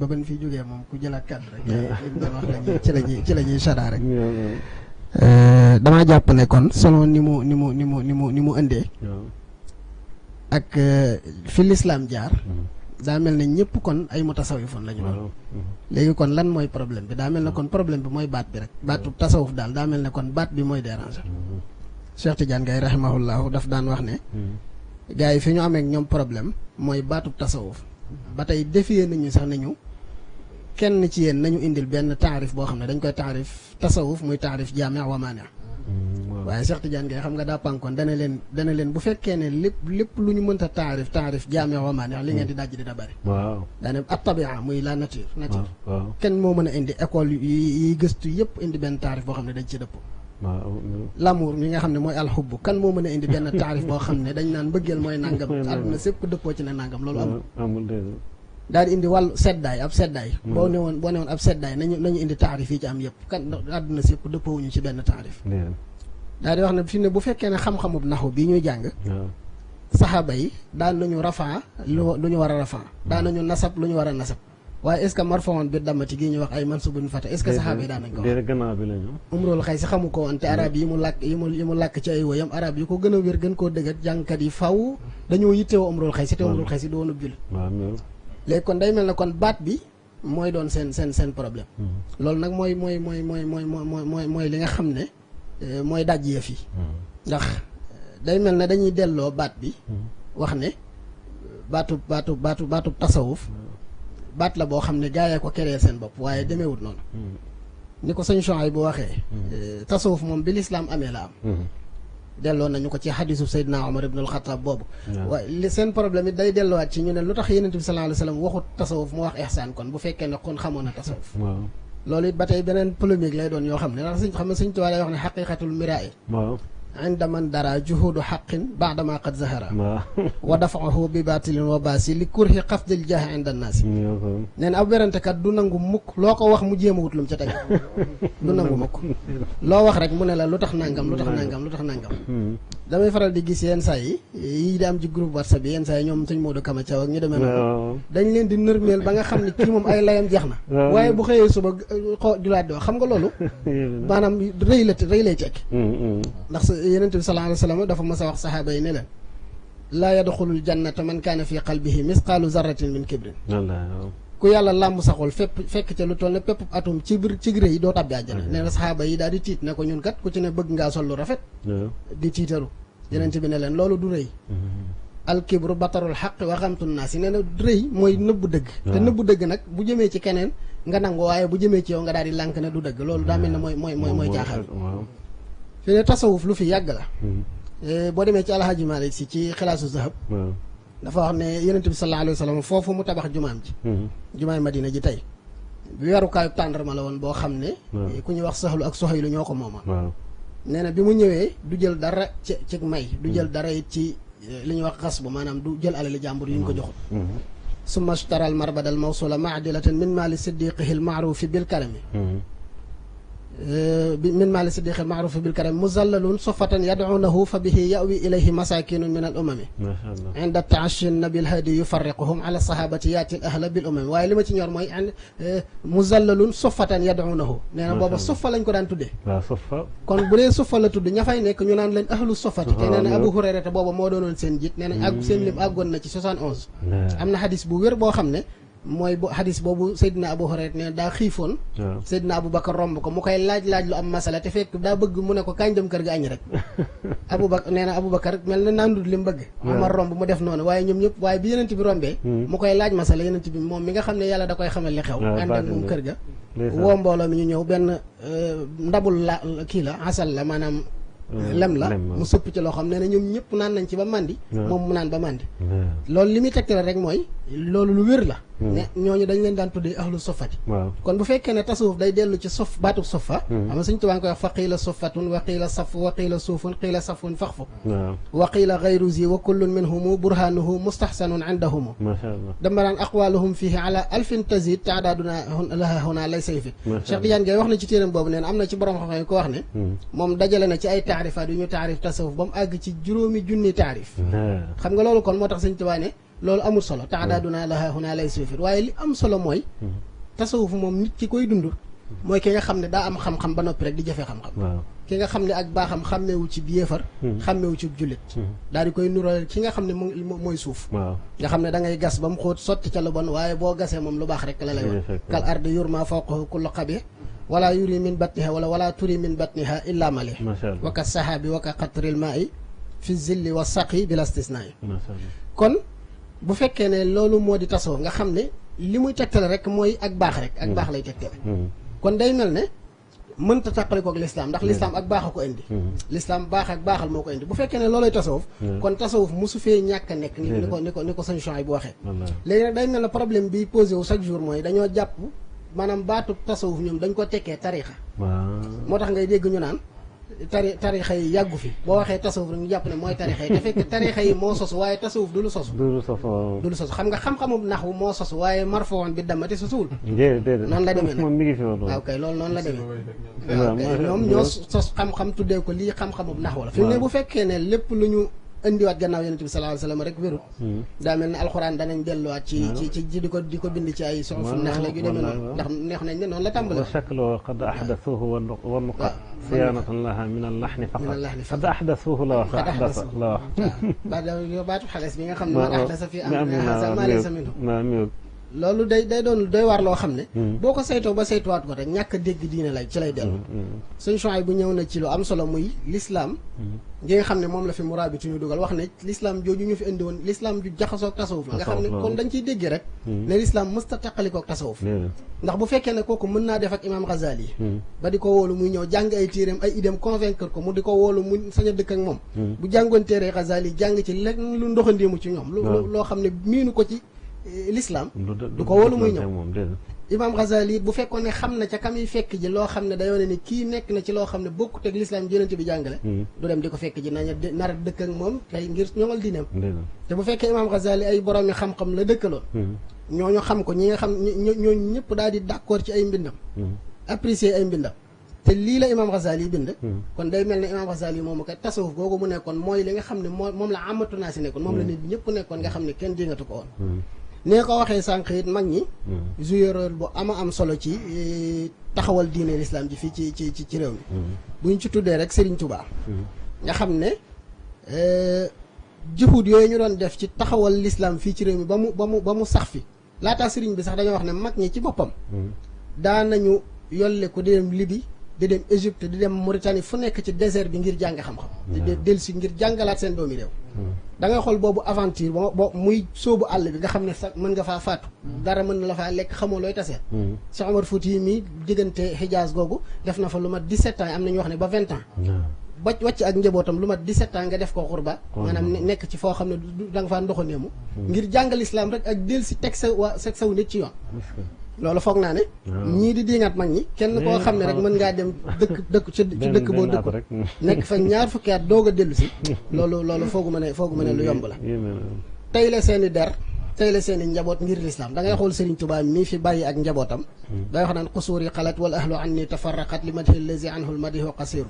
ba ban fi jógee moom ku jëlaat kàddu rek li mu doon wax ci la ñuy sadaa rek damaa jàpp ne kon selon ni mu indee ak fi lislaam jaar daa mel ne ñëpp kon ay mutasawwifoon la ñu doon léegi kon lan mooy problème bi daa mel ne kon problème bi mooy baat bi rek baatu tasawuf daal daa mel ne kon baat bi mooy déranger Cheikh Tidiane Gaye rahimahullahu daf daan wax ne gars yi fi ñu amee ak ñoom problème mooy baatu tasawuf ba tey defiyee nañu sax nañu kenn ci yéen nañu indil benn taarif boo xam ne dañ koy taarif tasawuf muy taarif jaami' wa maani' waaye Cheikh Tidiane Gaye xam nga daa pànkoon dana leen bu fekkee ne lépp lu ñu mënta taarif jaami' wa maani' li ngeen di dajji dina bari daane at-tabi'a muy la nature kenn moo mën a indi école yi gëstu yëpp indi benn taarif boo xam ne dañ ci dëpp l'amour mi nga xam ne mooy alxubb kan moo mën a indi benn taarif boo xam ne dañ naan mbëggeel mooy nangam àdduna sépp dëppoo ci ne nangam loolu amul daal di indi wàllu seddaay ab seddaay boo ne woon ab seddaay nañu indi taarif yi ci am yëpp kan àdduna sépp dëppoowuñu ci benn taarif daal di wax ne fi ne bu fekkee ne xam-xamub naxu bii ñuy jàng saxaaba yi daan nañu rafaa lu ñu war a rafaa daan nañu nasab lu ñu war a nasab waaye est-ce que marfuun bi damati gi ñu wax ay mansubun fata est-ce que saxaaba yi daan nañ ko wax gannaaw bi la ñu umrul xay si xamu ko woon te arab yi mu làkk ci ay woyam arab yi ko gën a wér gën koo dëggat jàngkat yi faw dañoo yittewoo umrul xay si te umrul xay si doon ub jul léegi kon day mel ne kon baat bi mooy doon seen problème loolu nag mooy li nga xam ne mooy daj yëf yi ndax day mel ne dañuy delloo baat bi wax ne baatu tasawuf baat la boo xam ne gaa yee ko créé seen bopp waaye demeewut noonu ni ko sëñ Chouaïb bu waxee tasawuf moom bi lislaam amee la am delloo nañu ko ci xadisu Seydina Omar ibnul Xataab boobu waaye seen problème it day delloowaat ci ñu ne lu tax Yonent bi sallallahu alayhi wa sallam waxut tasawuf mu wax ihsaan kon bu fekkee ne kon xamoon na tasawuf loolu it ba tey beneen polémique lay doon yoo xam ne ndax xam ne Sëñ Tuubaa day wax ne xaqiqatul miraa'i inda man dara juhudu xaqin baadama qad zahara wa dafaahu bi baatilin wa baasi li kurhi qasdil jaahi inda naasi nee na ab werantekat du nangu mukk loo ko wax mu jéem a wut lu mu ca teg du nangu mukk loo wax rek mu ne la lu tax nangam damay faral di gis yenn saa yi di am ci groupe WhatsApp yi yenn saa yi ñoom sëñ Modou Kama Thiaw ak ñu demee noonu dañ leen di nërmeel ba nga xam ne kii moom ay layam jeex na waaye bu xëyee suba julaat di wax xam nga loolu maanaam rëy lay tekki ndax Yonent bi sallallahu alayhi wa sallam dafa mas a wax saxaaba yi ne leen laa yadxulul jannata man kaana fi qalbihi misqaalu zarratin min kibrin ku yàlla làmb saxul fekk ca lu toll ne pépp atum ci biir ci rëy doo tàbbi àjjana nee na saxaaba yi daal di tiit ne ko ñun kat ku ci ne bëgg ngaa sol lu rafet di tiitaru Yonent bi ne leen loolu du rëy alkibru batarul xaq wa xamtu naas yi nee na rëy mooy nëbbu dëgg te nëbbu dëgg nag bu jëmee ci keneen nga nangu waaye bu jëmee ci yow nga daal di lànk ne du dëgg loolu daa mel ne mooy jaaxal fi ne tasawuf lu fi yàgg la boo demee ci Alhaji Malick si ci xilaasu zahab dafa wax ne Yonent bi sallallahu alayhi wa sallam foofu mu tabax jumaam ji jumaay Madina ji tey weerukaayu tàndarma la woon boo xam ne ku ñuy wax Sahlu ak Suhaylu ñoo ko moomoon nee na bi mu ñëwee du jël dara ci may du jël dara it ci li ñuy wax xas bu maanaam du jël alali jàmbur yu ñu ko joxul summa shtaral marbadal mawsula maadilatan min maali siddiqihi al maarufi bil karami min maali siddiqi al maarufi bil karami muzallalun sofatan yad'unahu fa bihi yawi ilayhi masakinun min al umami inda taashi nabil hadi yufarriquhum ala sahabati yaati al ahla bil umami waaye li ma ci ñor mooy muzallalun sofatan yad'unahu nee na booba sofa lañ ko daan tuddee kon bu dee sofa la tudd ña fay nekk ñu naan leen ahlu sofati te nee na Abu Hurayra booba moo doonoon seen jiit nee na seen lim àggoon na ci 71 am na xadis bu wér boo xam ne mooy xadis boobu Seydina Abu Hurayra ne daa xiifoon Seydina Abu Bakar romb ko mu koy laaj lu am masala te fekk daa bëgg mu ne ko kañ dem kër ga añ rek Abu Bakar mel na naan dut li mu bëgg Umar romb mu def noonu waaye ñoom ñëpp waaye bi Yonent bi rombee mu koy laaj masala Yonent bi moom mi nga xam ne yàlla da koy xamal li xew ànd ak moom kër ga woo mbooloo mi ñu ñëw benn ndabul la kii la asal la maanaam lem la mu sëpp ci loo xam nee na ñoom ñëpp naan nañ ci ba màndi moom mu naan ba màndi loolu li muy tegtale rek mooy loolu lu wér la ne ñooñu dañ leen daan tuddee ahlu sofati kon bu fekkee ne tasawuf day dellu ci sof baatu sofa xam nga Sëñ Tuubaa ngi koy wax fa qiila sofatun wa qiila saf wa qiila suufun qiila safun faxfu wa qiila gayru zi wa kullun minhumu burhanuhu mustahsanun indahumu dama daan aqwaluhum fihi ala alfin tazid taadaaduna laha huna lay sayfit Cheikh Tidiane Gaye wax na ci téeram boobu nee na am na ci borom xam-xam ko wax ne moom dajale na ci ay taarifaat yu ñu taarif tasawuf ba mu àgg ci 5,000 taarif xam nga loolu kon moo tax Sëñ Tuubaa ne loolu amul solo taadaaduna laha huna lay suufir waaye li am solo mooy tasawuf moom nit ki koy dund mooy ki nga xam ne daa am xam-xam ba noppi rek di jëfee xam-xam ki nga xam ne ak baaxam xàmmeewu ci yéefar xàmmeewu ci jullit daal di koy nural ki nga xam ne mooy suuf nga xam ne da ngay gas ba mu xóot sotti ca lu bon waaye boo gasee moom lu baax rek la lay wax kal ardi yurma fawqahu kullu qabih wala yuri min batniha wala turi min batniha illa malih wa ka sahabi wa ka qatril ma'i fi zilli wa saqi bila istisnaa'i kon bu fekkee ne loolu moo di tasawuf nga xam ne li muy tegtale rek mooy ak baax rek ak baax lay tegtale kon day mel ne mënta tàqali kook lislaam ndax lislaam ak baax a ko indi lislaam baax ak baaxal moo ko indi bu fekkee ne looloy tasawuf kon tasawuf mosu fee ñàkk a nekk ni ko sëñ Chouaïb bu waxee léegi nag day mel ne problème bi posé wu chaque jour mooy dañoo jàpp maanaam baatu tasawuf ñoom dañ ko tekkee tariixa moo tax ngay dégg ñu naan tariixa yi yàggu fi boo waxee tasawuf rek ñu jàpp ne mooy tariixa yi te fekk tariixa yi moo sosu waaye tasawuf du lu sosu xam nga xam-xamum naxwu moo sosu waaye marfoon bi damati sosuwul noonu la demee nag waaw kay loolu noonu la demee waaw kay ñoom ñoo sos xam-xam tuddee ko lii xam-xamum naxwu la fi mu ne bu fekkee ne lépp lu ñu indiwaat gannaaw yonent bi sallallahu alayhi wasallam rek wérut daa mel ne alxuraan danañ delluwaat ci di ko bind ci ay suxufu neex la yu demee noonu ndax neex nañ ne noonu la tàmbale shaklo qad ahdathuhu wa nuqat siyanatan laha min al-lahni faqat qad ahdathuhu la wax la wax baatu xales bi nga xam ne man ahdasa fi amrina haza ma laysa minhu loolu day doon doy waar loo xam ne boo ko saytoo ba saytuwaat ko rek ñàkk a dégg diine lay ci lay dellu suñ Chouaïb bu ñëw na ci lu am solo muy l'islam gi nga xam ne moom la fi muraabitu ñu dugal wax ne l'islam jooju ñu fi indi woon l'islam ju jaxasoog tasawuf la nga xam ne kon dañ ciy dégg rek ne l'islam mësta taqalikoog tasawuf ndax bu fekkee ne kooku mën naa def ak imam Ghazali yi ba di ko woolu muy ñëw jàng ay téeréem ay idéem convaincre ko mu di ko woolu mu sañ a dëkk ak moom bu jàngoon téere Ghazali yi jàng ci lenn lu ndoxandiimu ci ñoom loo xam ne miinu ko ci l'islam du ko wóolu muy ñëw imam Ghazali bu fekkoon ne xam na ca kam yi fekk ji loo xam ne day wane ni kii nekk na ci loo xam ne bokkut ak l'islam ji yonent bi jàngale du dem di ko fekk ji nañu nar a dëkk ak moom tey ngir ñoŋal diineem te bu fekkee imam Ghazali ay borom yi xam-xam la dëkkaloon ñooñu xam ko ñi nga xam ñooñu ñëpp daal di d'accord ci ay mbindam apprécier ay mbindam te lii la imam Ghazali bind kon day mel ne imam Ghazali moomu kat tasawuf googu mu nekkoon mooy li nga xam ne moom la amatu naa si nekkoon moom la nit bi ñëpp nekkoon nga xam ne kenn dingatu ko woon nee ko waxee sànq it mag ñi joué rôle bu am solo ci taxawal diine l'islam ji fii ci réew mi buñ ci tuddee rek Serigne Touba nga xam ne juhud yooyu ñu doon def ci taxawal l'islam fii ci réew mi ba mu sax fi laataa Serigne bi sax dañoo wax ne mag ñi ci boppam daan nañu yolle ko di dem Libye di dem Égypte di dem Mauritanie fu nekk ci désert bi ngir jàng xam-xam di dellusi ngir jàngalaat seen doomi réew da ngay xool boobu aventure bo muy sóobu àll bi nga xam ne sax mën nga faa faatu dara mën na la faa lekk xamoo looy taseet Cheikh Omar Fouti yi mii diggante Hijaz googu def na fa lu mat 17 ans am na ñu wax ne ba 20 ans ba wàcc ak njabootam lu mat 17 ans nga def ko xurba maanaam nekk ci foo xam ne da nga faa ndoxaneemu ngir jàngal islam rek ak dellusi teg saw nit ci yoon loolu foog naa ne ñii di diŋaat mag ñi kenn koo xam ne rek mën ngaa dem dëkk ci dëkk boo dëkk nekk fa ñaar fukki at doog a dellu si loolu foogu ma ne lu yomb la tey la seen i der tey la seen i njaboot ngir lislaam da ngay xool Serigne Touba mii fi bàyyi ak njabootam day wax naan xusuur yi xalat wal ahlu an ni tafarraqat li madhi lazi anhu l madihu qasiru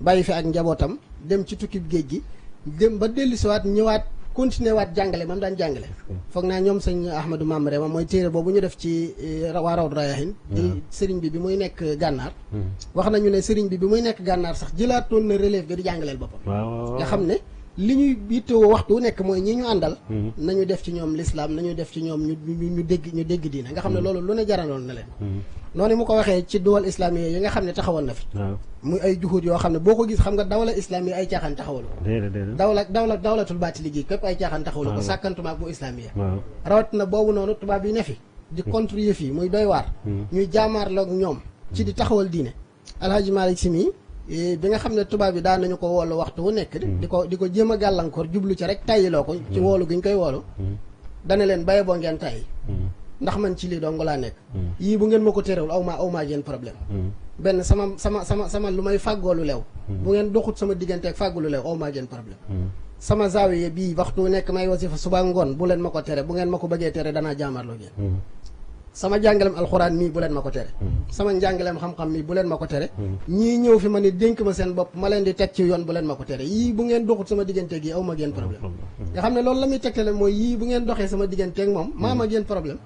bàyyi fi ak njabootam dem ci tukkib géej gi dem ba dellu siwaat ñëwaat continué waat jàngale mam daan jàngale foog naa ñoom sëñ Ahmadou Mamre moom mooy téere boobu ñu def ci waa Rawdu Rayaahin di sëriñ bi muy nekk gànnaar wax nañu ne sëriñ bi muy nekk gànnaar sax jëlaatoon na relève bi di jàngaleel boppam nga xam ne li ñuy yittewoo waxtu nekk mooy ñi ñu àndal nañu def ci ñoom l'islam nañu def ci ñoom ñu dégg diina nga xam ne loolu lu ne jaraloon na leen noonu mu ko waxee ci duwal islamiya yi nga xam ne taxawoon na fi muy ay juhud yoo xam ne boo ko gis xam nga dawla islamiya ay caaxaan taxawalu ko dawlatul baatili gi képp ay caaxaan taxawalu ko sàkkantumaak bu islamiya rawat na boobu noonu tubaab yi ne fi di contre yëf yi muy doy waar ñuy jaamaarloog ñoom ci di taxawal diine Alhaji Malick Sy mi bi nga xam ne tubaab yi daan nañu ko woolu waxtu wu nekk di ko jéem a gàllankoor jublu ci rek tayyiloo ko ci woolu gi ñu koy woolu dana leen baye boo ngeen tayyi ndax man ci lii dong laa nekk yii bu ngeen ma ko terewul aw maa yéen problème benn sama lu may fàggoo lu lew bu ngeen doxut sama diggante ak fàggu lu lew aw maa yéen problème sama zaawiya bii waxtu nekk may wasifa suba ngoon bu leen ma ko tere bu ngeen ma ko bëggee tere danaa jaamarloo ngeen sama njàngaleem alxuraan mii bu leen ma ko tere sama njàngaleem xam-xam mii bu leen ma ko tere ñii ñëw fi ma ni dénk ma seen bopp ma leen di teg ci yoon bu leen ma ko tere yii bu ngeen doxut sama digganteeg yi aw ma génn problème nga xam ne loolu la muy tegtale mooy yii bu ngeen doxee sama digganteeg moom maa ma génn problème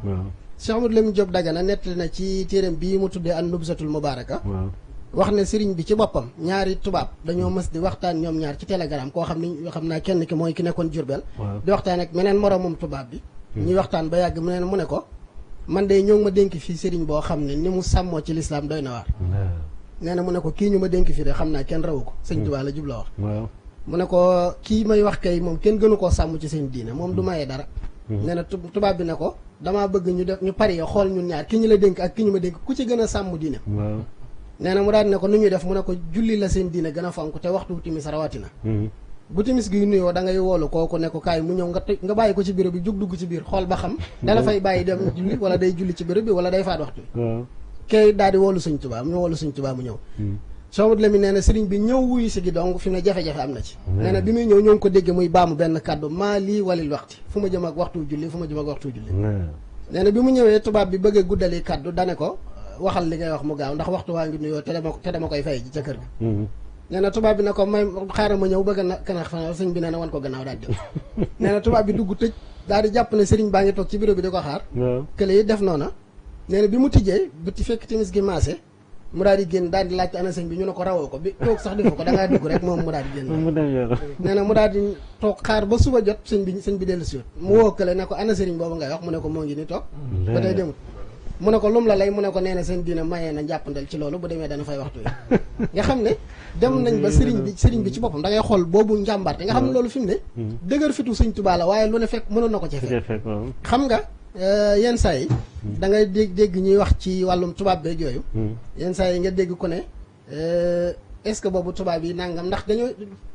Cheikh Amadou Lamine Diop Dagana nettali na ci téeréem bii mu tuddee an nubzatul mubaraka wax ne sëriñ bi ci boppam ñaari tubaab dañoo mës di waxtaan ñoom ñaar ci télégramme koo xam ni xam naa kenn ki mooy ki nekkoon Jurbel di waxtaan ak meneen moroomum tubaab bi ñuy waxtaan ba yàgg mu ne ko man de ñoo ngi ma dénk fii sëriñ boo xam ne ni mu sàmmoo ci lislaam doy na waar nee na mu ne ko kii ñu ma dénk fii de xam naa kenn rawu ko sëñ Tuubaa la jubla wax mu ne ko kii may wax kay moom kenn gënu koo sàmm ci seen diine moom du mayee dara nee na tubaab bi ne ko damaa bëgg ñu pari xool ñun ñaar ki ñu la dénk ak ki ñu ma dénk ku ci gën a sàmm diine nee na mu daal ne ko nu ñuy def mu ne ko julli la seen diine gën a fonk te waxtu timis rawatina bu timis gi nuyoo da ngay woolu kooku ne ko kaay mu ñëw nga bàyyi ko ci bureau bi jug dugg ci biir xool ba xam dala fay bàyyi dem julli wala day julli ci bureau bi wala day faat waxtu bi kay daal di woolu Sëñ Tuubaa mu woolu Sëñ Tuubaa mu ñëw Cheikh Amadou Lamine nee na sëriñ bi ñëw wuyu si gi donc fi mu ne jafe-jafe am na ci nee na bi muy ñëw ñoo ngi ko dégg muy baamu benn kàddu maa lii walil waxti fu ma jëm ak waxtu julli fu ma jëm ak waxtu julli nee na bi mu ñëwee tubaab bi bëgg a guddali kàddu dane ko waxal li ngay wax mu gaaw ndax waxtu waa ngi nuyoo te dama koy fay ji ca kër ga nee na tubaab bi ne ko may xaaral ma ñëw bëgg na kanax fanal sëñ bi nee na wan ko gannaaw daal di nee na tubaab bi dugg tëj daal di jàpp ne sëriñ baa ngi toog ci bureau bi di ko xaar kële yi def noona nee na bi mu tijjee bu ti fekk timis gi maase mu daal di génn daal di laajte ana sëñ bi ñu ne ko rawoo ko bi toog sax defu ko da ngaa dugg rek moom mu daal di génn nee na mu daal di toog xaar ba suba jot sëñ bi dellu si mu woo kële ne ko ana sëriñ boobu ngay wax mu ne ko moo ngi ni toog ba tey demut mu ne ko lum la lay mu ne ko nee na seen diine mayee na njàppandal ci loolu bu demee dana fay waxtu yi nga xam ne dem nañ ba sëriñ bi ci boppam da ngay xool boobu njàmbarte nga xam ne loolu fi mu ne dëgër fitu Sëñ Tuubaa la waaye lu ne fekk mënoon na ko ci fekk xam nga yenn saa yi da ngay dégg ñuy wax ci wàllum tubaab beeg yooyu yenn saa yi nga dégg ko ne est-ce que boobu tubaab yi nangam ndax dañoo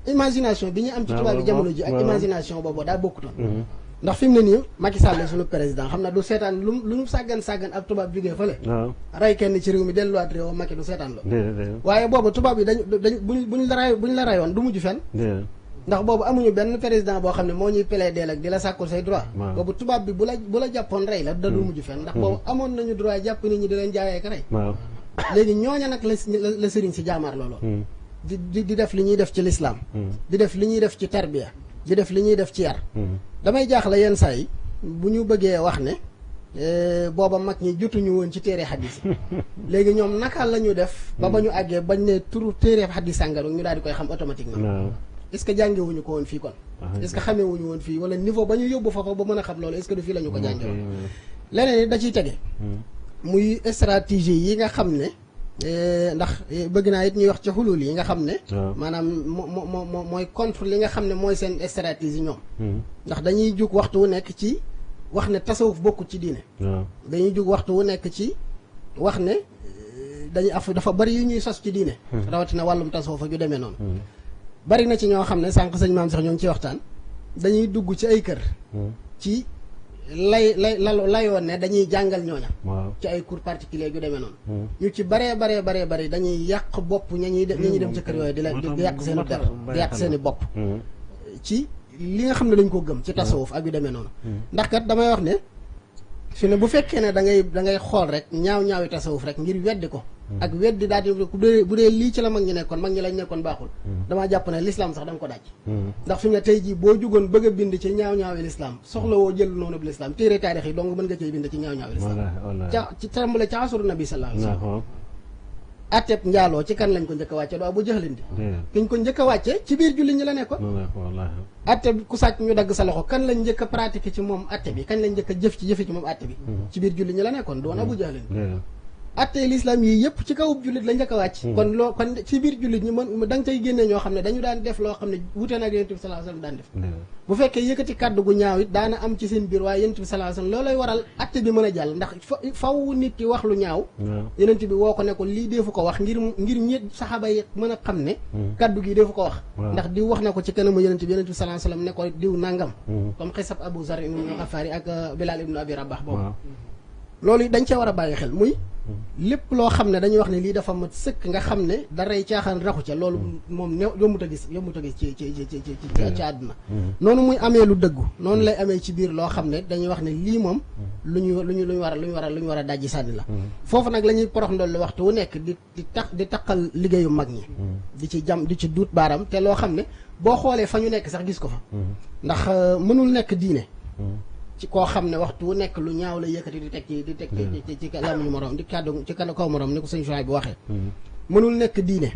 imagination bi ñu am ci tubaab yi jamono ji ak imagination boobu daa bokkutoon ndax fi mu ne nii Macky Sall suñu président xam na du seetaan lu ñu sàggan ab tubaab jógee fële rey kenn ci réew mi delluwaat réew Macky du seetaan loolu waaye boobu tubaab yi dañ buñ la rayoon du mujj fenn ndax boobu amuñu benn président boo xam ne moo ñuy plaider ak di la sàkkul say droit boobu tubaab bi bu la jàppoon rey la da du mujj fenn ndax boobu amoon nañu droit jàpp nit ñi di leen jaayee ka rey léegi ñooña nag la sëriñ si jaamaar loolu di def li ñuy def ci lislaam di def li ñuy def ci tarbiya di def li ñuy def ci yar damay jaaxle yenn saa yi bu ñu bëggee wax ne booba mag ñi jotuñu woon ci téere xadis léegi ñoom naka la ñu def ba ñu àggee bañ ne turu téere xadis sàngaru ñu daal di koy xam automatiquement est-ce que jàngewuñu ko woon fii kon est-ce que xamewuñu woon fii wala niveau ba ñu yóbbu foofa ba mën a xam loolu est-ce que du fii la ñu ko jànge woon leneen it da ciy tege muy stratégie yi nga xam ne ndax bëgg naa it ñuy wax ci xulul yi nga xam ne maanaam mooy contre li nga xam ne mooy seen stratégie ñoom ndax dañuy jug waxtu wu nekk ci wax ne tasawuf bokkut ci diine dañuy jug waxtu wu nekk ci wax ne dafa bari yu ñuy sos ci diine rawatina wàllum tasawuf ak yu demee noonu bari na ci ñoo xam ne sànq sëñ maam sax ñoo ngi ci waxtaan dañuy dugg ci ay kër ci layoon ne dañuy jàngal ñooña ci ay cours particulier yu demee noonu ñu ci baree dañuy yàq bopp ñi dem ci kër yooyu di yàq seen der di yàq seen i bopp ci li nga xam ne dañ ko gëm ci tasawuf ak yu demee noonu ndax kat damay wax ne fi ne bu fekkee ne da ngay xool rek ñaaw-ñaawi tasawuf rek ngir weddi ko ak weddi daal di bu dee lii ci la mag ñi nekkoon mag ñi lañ nekkoon baaxul damaa jàpp ne l'islam sax da nga ko daj ndax fi mu ne tey jii boo jugoon bëgg a bind ci ñaaw-ñaawi l'islam soxla woo jël noonu bi l'islam téere taarix yi donc mën nga cey bind ci ñaaw-ñaawi l'islam ci tàmbale ca asuru nabi sallallahu alayhi wasallam atteb njaaloo ci kan lañ ko njëkk a wàcce doo bu jëxlin di kiñ ko njëkk a wàcce ci biir julli ñi la nekkoon atteb ku sàcc ñu dagg sa loxo kan lañ njëkk a pratiquer ci moom atte bi kañ lañ njëkk a jëf ci moom atte bi ci biir julli ñi la nekkoon doon abu jëxlin attee l'islam yi yëpp ci kawub jullit la njëkk a wàcc kon ci biir jullit ñi mën da nga cay génne ñoo xam ne dañu daan def loo xam ne wute na ak yonent bi sallallahu alayhi wasallam daan def bu fekkee yëkkati kàddu gu ñaaw it daana am ci seen biir waaye yonent bi sallallahu alayhi wasallam loolay waral atte bi mën a jàll ndax faw nit ki wax lu ñaaw yonent bi woo ko ne ko lii deefu ko wax ngir ñi saxaaba yi mën a xam ne kàddu gi deefu ko wax ndax diw wax na ko ci kanamu yonent bi sallallahu alayhi wasallam ne ko diw nangam comme xisab Abu Zar ibn Ghafari ak Bilal ibn Abi Rabah boobu loolu dañ cee war a bàyyi xel muy lépp loo xam ne dañuy wax ne lii dafa mat sëkk nga xam ne daray caaxaan raxu ca loolu moom yombut a gis ci àdduna noonu muy amee lu dëggu noonu lay amee ci biir loo xam ne dañuy wax ne lii moom lu ñu war a dajji sànni la foofu nag la ñuy porox ndol waxtu wu nekk di taqal liggéeyu mag ñi di ci jam di ci duut baaram te loo xam ne boo xoolee fa ñu nekk sax gis ko fa ndax mënul nekk diine ci koo xam ne waxtu wu nekk lu ñaaw la yëkkati di teg ci lamiñu morom di kàddu ci kaw morom ni ko sëñ Chouaïb bu waxee mënul nekk diine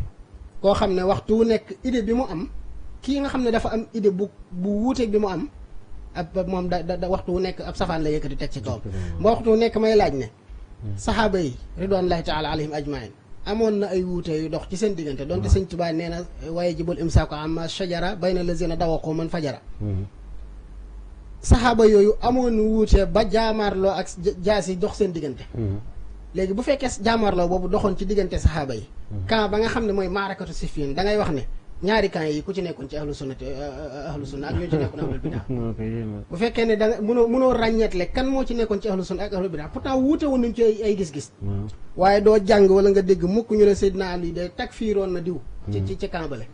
koo xam ne waxtu wu nekk idée bi mu am kii nga xam ne dafa am idée bu wuuteeg bi mu am ab moom da waxtu wu nekk ab safaan la yëkkati teg ci kawam ba waxtu wu nekk may laaj ne saxaaba yi ridwanullahi taala alayhim ajmain amoon na ay wuute yu dox ci seen diggante donte sëñ Tuubaa nee na waaye jibul imsaaku amma shajara bayna lazina dawaqu man fajara saxaaba yooyu amoon wuute ba jaamaarloo ak jaas yi dox seen diggante léegi bu fekkee jaamaarloo boobu doxoon ci diggante saxaaba yi camp ba nga xam ne mooy maarakatu Siffin da ngay wax ne ñaari camp yi ku ci nekkoon ci ahlu sunna ak ñoo ci nekkoon ahlul bidaa bu fekkee ne da nga mënoo ràññeetle kan moo ci nekkoon ci ahlu sunna ak ahlul bidaa pourtant wuute woon nañ ci ay gis-gis waaye doo jàng wala nga dégg mukk ñu ne Seydina Ali day takfiiroon na diw ci camp bale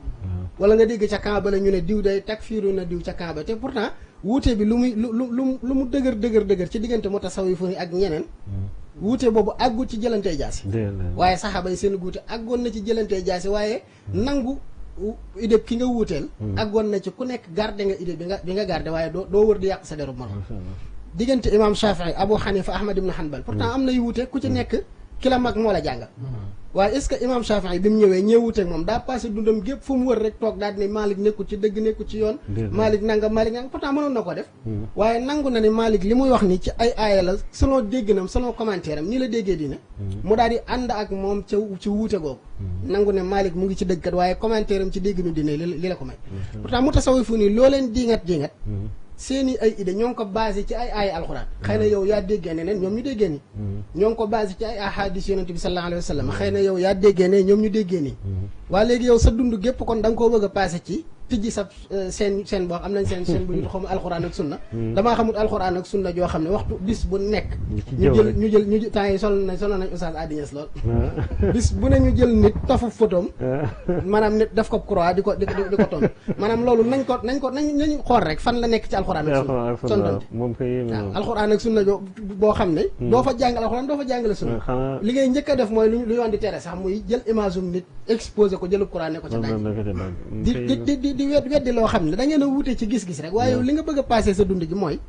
wala nga dégg ca camp bale ñu ne diw day takfiiroon na diw ca camp ba te pourtant wuute bi lu mu dëgër ci diggante mutasawwifu ak ñeneen wuute boobu àggut ci jëlantee jaasi waaye saxaaba yi seen wuute àggoon na ci jëlantee jaasi waaye nangu idée ki nga wuuteel àggoon na ci ku nekk garde nga idée bi nga garde waaye doo wër di yàq sa deru morom diggante imam Shafii Abu Hanifa Ahmad ibn Hanbal pourtant am na yu wuute ku ci nekk ki la mag moo la jàngal waaye est-ce que imam Shafii bi mu ñëwee ñëwuteeg moom daa passé dundam gépp fu mu wër rek toog daal ne Malik nekkul ci dëgg nekkul ci yoon Malik nanga pourtant mënoon na ko def waaye nangu na ne Malik li muy wax ni ci ay aaya la selon dégginam selon commentaire am nii la déggee dina mu daal di ànd ak moom ci wuute googu nangu ne Malik mu ngi ci dëgg kat waaye commentaire am ci dégginu dine li la ko may pourtant mu tasawifu nii loo leen diingat seeni ay idée ñoo ngi ko basé ci ay aaya alxuraan xëy na yow yaa déggee ne ñoom ñu déggee ni ñoo ngi ko basé ci ay ahadis yonent bi sallallahu alayhi wa sallam xëy na yow yaa déggee ne ñoom ñu déggee nii waa léegi yow sa dund gépp kon da nga koo bëgg a passé ci tijji sa seen boo am nañ seen bu ñu xamu alxuraan ak sunna damaa xamul alxuraan ak sunna joo xam ne waxtu bis bu nekk ñu jël temps yi solo nañ Oustaz Adi Niass lool bis bu ne ñu jël nit tafu photom maanaam nit def ko croix di ko ton maanaam loolu nañ xool rek fan la nekk ci alxuraan ak sunna waaw alxuraan ak sunna boo xam ne doo fa jàng alxuraan doo fa jàngale sunna li ngay njëkk a def mooy lu yoon di tere sax muy jël image um nit exposé ko jëlub croix ne ko ca daaj di weddi loo xam ne da ngeen a wuute ci gis-gis rek waaye yow li nga bëgg a passé sa dund gi mooy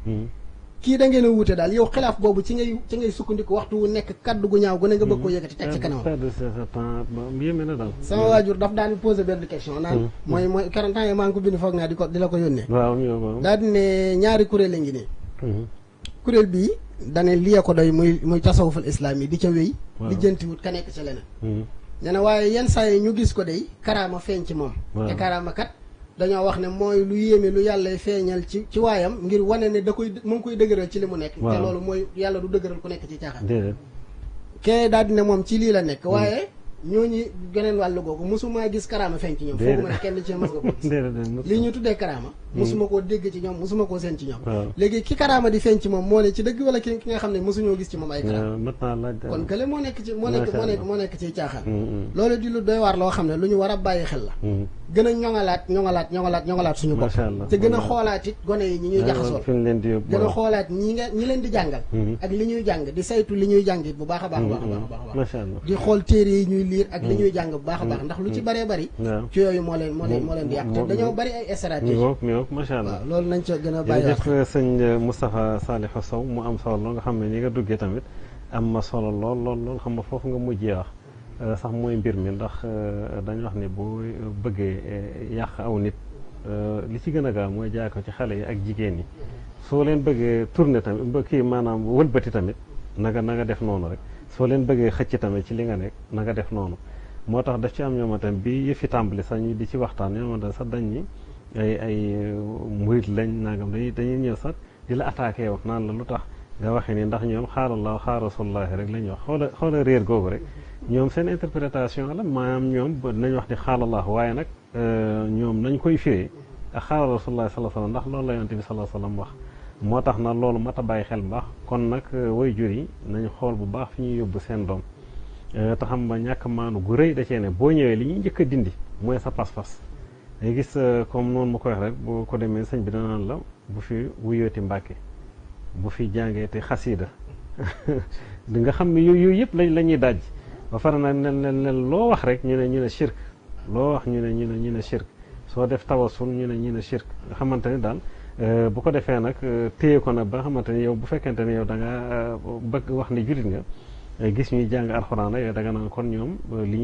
kii da ngeen a wuute daal yow xilaaf boobu ci ngay sukkandiku waxtu wu nekk kaddu gu ñaaw gu ne nga bëgg koo yëkkati teg ci kanamam sama waajur daf daan posé benn question naan mooy 40 ans yi maa ngi ko bind foog naa di la ko yónnee daal di ne ñaari kuréel a ngi nii kuréel bii dane lii ko doy muy tasawuful islam yi di ca wéy di jëntiwut ka nekk ca leneen nee na waaye yenn saa yi ñu gis ko day karaama feeñ ci moom te karaama kat dañoo wax ne mooy lu yéeme lu yàlla feeñal ci waayam ngir wane ne mu ngi koy dëgëral ci li mu nekk te loolu mooy yàlla du dëgëral ku nekk ci caaxaan kee daal di ne moom ci lii la nekk waaye ñooñu geneen wàllu googu mosuma gis karaama feeñ ci ñoom foogu ma ne kenn ci mos nga ko gis lii ñu tuddee karaama mosuma koo dégg ci ñoom mosuma koo seen ci ñoom léegi ki karaama di feeñ ci moom moo ne ci dëgg wala ki nga xam ne mosuñoo gis ci moom ay karaama kon kële moo nekk ci caaxaan loolu di lu doy waar loo xam ne lu ñu war a bàyyi xel la gën a ñoŋalaat suñu bopp te gën a xoolaat it gone yi ñi ñuy jaxasool gën a xoolaat ñi leen di jàngal ak li ñuy jàng di saytu li ñuy jàng it bu baax a baax di xool téere yi ñuy liir ak li ñuy jàng bu baax a baax ndax lu ci bëree bëri ci yooyu moo leen di yàq te dañoo bëri ay stratégie macha allah waaw loolu nañ ca gën a bàyyi jërëjëf sëñ Moustapha Saliou Sow mu am solo lool nga xam ne ni nga duggee tamit am ma solo lool xam nga foofu nga mujjee wax sax mooy mbir mi ndax dañu wax ne boo bëggee yàq aw nit li ci gën a gaaw mooy jaay ko ci xale yi ak jigéen yi soo leen bëggee tourner tamit ba kii maanaam wëlbati tamit na nga def noonu rek soo leen bëggee xëcc tamit ci li nga nekk na nga def noonu moo tax daf ci am ñoom tamit bi yëfi tàmbali sax ñu di ci waxtaan ñoom tamit sax dañ ñi ay murit lañ nangam dañuy ñëw sax di la attaqué wax naan la lu tax nga waxee ni ndax ñoom xaarallahu xaar rasulullahi rek la ñuy wax xoola réer googu rek ñoom seen interprétation la maanaam ñoom nañ wax di xaarallahu waaye nag ñoom nañ koy firee ak xaar rasulullahi sallallahu alayhi wasallam ndax loolu la yonent bi sallallahu alayhi wasallam wax moo tax na loolu mat a bàyyi xel bu baax kon nag way jur yi nañ xool bu baax fi ñuy yóbbu seen doom te xam ba ñàkk maanu gu rëy da cee ne boo ñëwee li ñuy njëkk a dindi mooy sa pas-pas day gis comme noonu ma koy wax rek boo ko demee sëñ bi danaan la bu fi wuyooti Mbàkke bu fi jàngeeti xasiida di nga xam ne yooyu yëpp la ñuy daj ba pare nag ne loo wax rek ñu ne shirk loo wax ñu ne shirk soo def tawasul ñu ne shirk nga xamante ni daal bu ko defee nag téye ko nag ba nga xamante ni yow bu fekkente ni yow da nga bëgg wax ni jullit nga gis ñuy jàng alxuraan rek yow da nga naan kon ñoom li ñuy